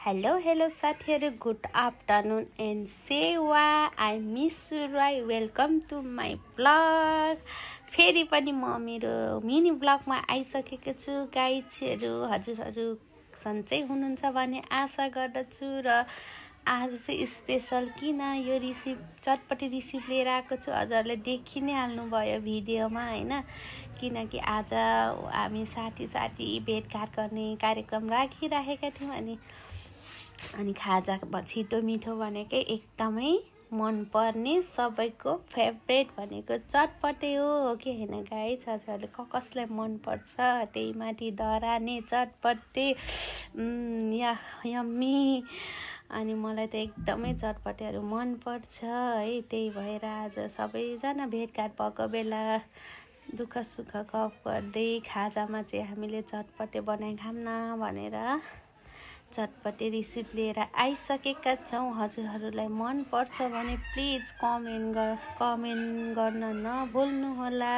Hello साथीहरु, good afternoon and सेवा। I miss you Rai. Welcome to my blog. फेरि पनि म मेरो मिनी ब्लगमा आइसकेको छु गाइजहरु। हजुरहरु सन्चै हुनुहुन्छ भन्ने आशा गर्दछु र आज चाहिँ स्पेशल किन यो चटपटी रेसिपी लिएर आएको छु। हजुरहरुले देखि नै हाल्नु भयो भिडियोमा हैन, किनकि आज हामी साथी भेटघाट गर्ने कार्यक्रम राखिराखेका थियौं अनि खाजा छिटो मिठो भनेकै एकदमै मन पर्ने सबैको फेभरेट भनेको चटपटे हो कि हैन गाइस। हजुरहरुले कसलाई मन पर्छ त्यही माथि डराने चटपटे यम्मी। अनि मलाई त एकदमै चटपटेहरु मन पर्छ है। त्यही भएर आज सबैजना भेटघाट भएको बेला दुःख सुख गफ गर्दै खाजामा चाहिँ हामीले चटपटे बनाइ खाम न भनेर चटपटे रेसिपी लिएर आइसकेका छौं। हजुरहरुलाई मन पर्छ भने प्लिज कमेन्ट गर्न नभुल्नु होला।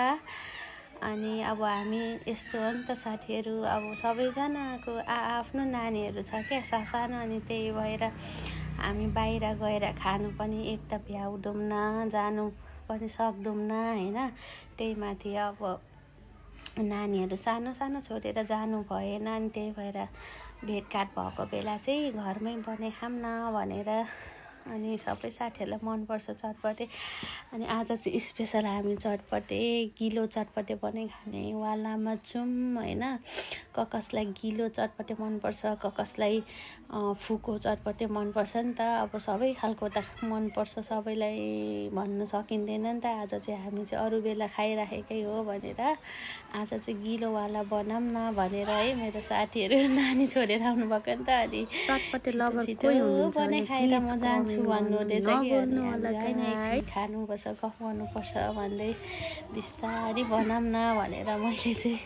अनि अब हामी यस्तो हो नि त साथीहरु, अब सबैजनाको आफ्नो नानीहरु छ क्या सानो, अनि त्यही भएर हामी बाहिर गएर खानु पनि एक त भ्याउदौं जानु पनि सक्दौं हैन। त्यही माथि अब नानीहरु सानो छोडेर जानु भएन, अनि त्यही भएर भेटघाट भएको बेला चाहिँ घरमै बनाइ खाम न भनेर। अनि सबै साथीहरुलाई मन पर्छ चटपटे। अनि आज चाहिँ स्पेशल हामी चटपटे गिलो चटपटे बनाइ खाने वालामा छौं हैन। कसलाई गिलो चटपटे मन पर्छ, कसलाई फुको चटपटे मन पर्छ नि त। अब सबै खालको त मन पर्छ, सबैलाई भन्न सकिँदैन नि त। आज चाहिँ हामी चाहिँ अरु बेला खाइराखेकै हो भनेर आज चाहिँ गिलो वाला बनाम न भनेर है। मेरो साथीहरु नानी छोडेर आउनु भएको नि त, अनि चटपटे लभर कोही हुनुहुन्छ भने खाएर म जान्छु भन्नु हुँदैछ कि खानुपर्छ गफ गर्नुपर्छ भन्दै बिस्तारै बनाम न भनेर मैले चाहिँ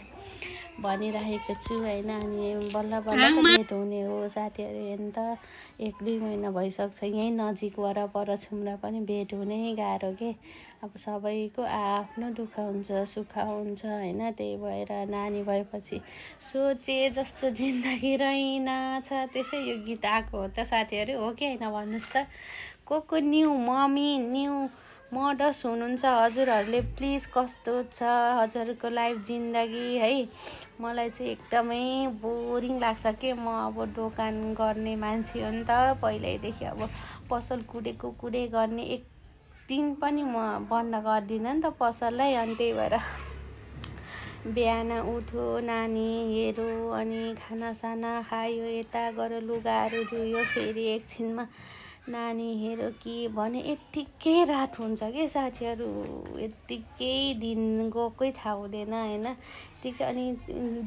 भनिरहेको छु हैन। अनि बल्ल भेट हुने हो साथीहरु। हेर्नु त 1-2 महिना भइसक्छ यही नजिक वरपर छुम्रा पनि भेट हुनै गाह्रो के। अब सबैको आफ्नो दुःख हुन्छ सुख हुन्छ हैन। त्यही भएर नानी भएपछि सोचे जस्तो जिन्दगी रहेनछ, त्यसै यो गीत आएको हो त साथीहरु, हो कि हैन भन्नुस् त। को न्यू मम्मी न्यू मदर्स हुनुहुन्छ हजुरहरुले प्लिज कस्तो छ हजुरहरुको लाइफ जिन्दगी है। मलाई चाहिँ एकदमै बोरिङ लाग्छ के। म अब दोकान गर्ने मान्छे हो नि त पहिल्यैदेखि। अब पसल कुडे गर्ने एक दिन पनि म बन्द गर्दिन नि त पसललाई। अनि त्यही भएर बिहान उठ्यो नानी हेरो अनि खानासाना खायो, यता गएर लुगाहरू धुयो, फेरि एकछिनमा नानी हेरो कि भने यत्तिकै रात हुन्छ के साथीहरु। यत्तिकै दिन गएकै थाहा हुँदैन हैन। त्यतिकै अनि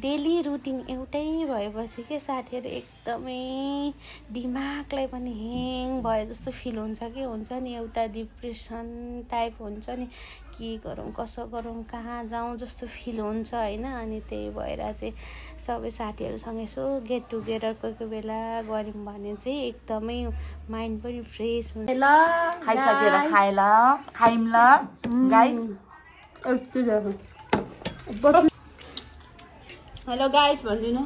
डेली रुटिन एउटै भएपछि के साथीहरु एकदमै दिमागलाई पनि ह्याङ भए जस्तो फिल हुन्छ के। हुन्छ नि एउटा डिप्रेसन टाइप हुन्छ नि, के गरौँ कसो गरौँ कहाँ जाउँ जस्तो फिल हुन्छ हैन। अनि त्यही भएर चाहिँ सबै साथीहरुसँग यसो गेट टुगेदर कोही बेला गर्यौं भने चाहिँ एकदमै माइन्ड पनि फ्रेश हुन्छ। ल खाइसकेर खाएँ ल खाइम ल गाइस। हेलो गाइस भन्दिनु।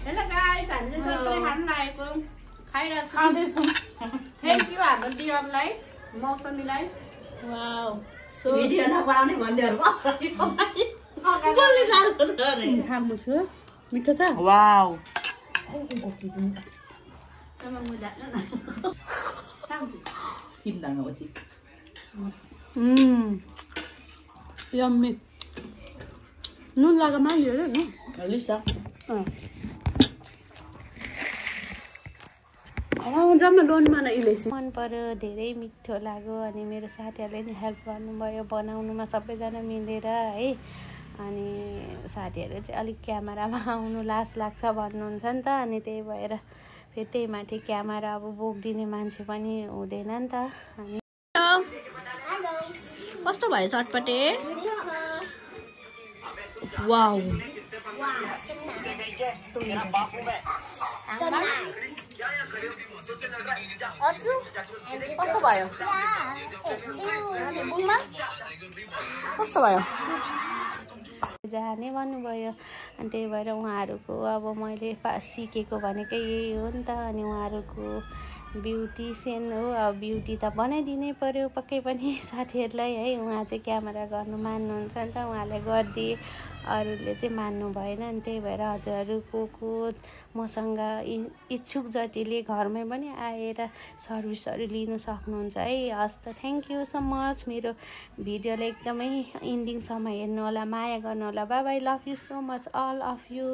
हेलो गाइस, हामीले चटपटे खान लागेको खाइरहेको छौं। थ्यांक यू हाम्रो दियरलाई मौसमीलाई। वाउ भिडियो नबनाउने भन्नेहरु बोल्ने जान्छ रे। खानु छु मिठो छ। वाउ आमा मुदा किन्दाङ होची यम्मी। नुन लगा मान्यो रे न लिसा जम्मा लोनमा न इलेसी मन पर्यो, धेरै मिठो लाग्यो। अनि मेरो साथीहरुले नि हेल्प गर्नुभयो बनाउनुमा सबैजना मिलेर है। अनि साथीहरु चाहिँ अलिक क्यामेरामा आउनु लाज लाग्छ भन्नुहुन्छ नि त, अनि त्यही भएर फेरि त्यही माथि क्यामेरा अब बोक्दिने मान्छे पनि हुँदैन नि त। अनि कस्तो भयो चटपटे? वाउ कस्तो भयो? कस्तो भयो? जाने भन्नुभयो। अनि त्यही भएर उहाँहरूको अब मैले सिकेको भनेकै यही हो नि त। अनि उहाँहरूको ब्युटिसियन हो, अब ब्युटी त बनाइदिनै पर्यो पक्कै पनि साथीहरूलाई है। उहाँ चाहिँ क्यामेरा गर्नु मान्नुहुन्छ नि त, उहाँले गरिदिए, अरूले चाहिँ मान्नु भएन। अनि त्यही भएर हजुरहरू को मसँग इच्छुक जतिले घरमै पनि आएर सर्भिसहरू लिनु सक्नुहुन्छ है। हस् त, थ्याङ्क यू सो मच। मेरो भिडियोलाई एकदमै इन्डिङसम्म हेर्नु होला, माया गर्नु होला। Bye bye, love you so much all of you.